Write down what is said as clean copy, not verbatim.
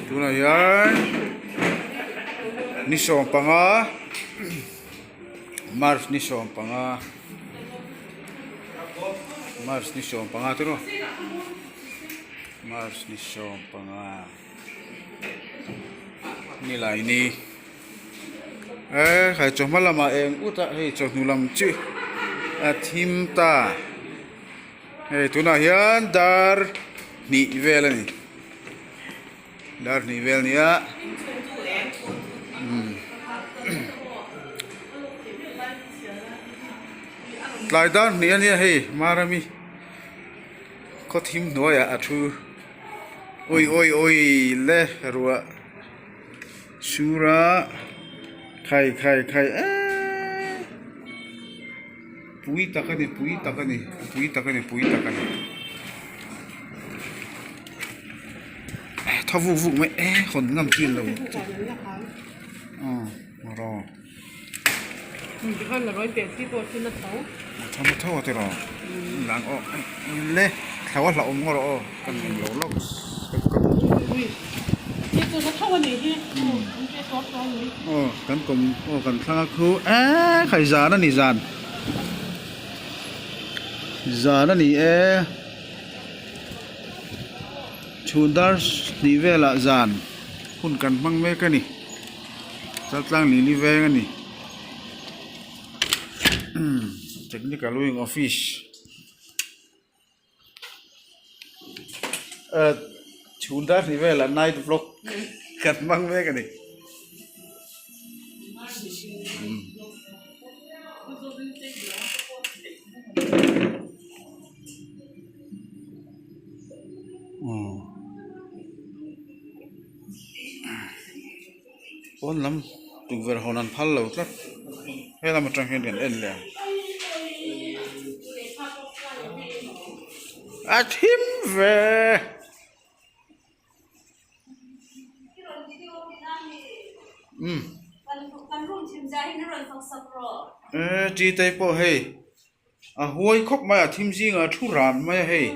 Tunah hian ni 15 March ni 15 March ni 15 tiraw March ni 15 nilai ni e khai chawhma lamah eng ut a hei chawhnu lam chu a thim ta. Hei tunah hian dar hnih vel a ni dar hnih vel a ni a umm tlai dar hnih a nia hei Marami khaw thim hnuaiah a thu awi awi awi le ruah sur a khai khai khai eeee. Pui tak a ni pui tak a ni pui tak a ni pui tak a ni tha vuk vuk mai e hawn ngam chin lo aw tha tho a tiraw lang aw le thlau a hlauhawm ngawt rawh aw kan eng lo lawk. Aw kan kawm aw kan thlang a khu eee khai zan a ni zan zan a ni e chhun dar hnih velah zan hun kan hmang mek a ni chaltlang lili veng a ni technical wing office. Chhun dar hnih velah night vlog kan hmang mek a ni. Pawn lam tukverh hawn an phal lo tlat helam atang hian kan en leh ang a thim ve umm e chi te pawh hei a huai khawp mai a thim zingah a thu ran mai a hei.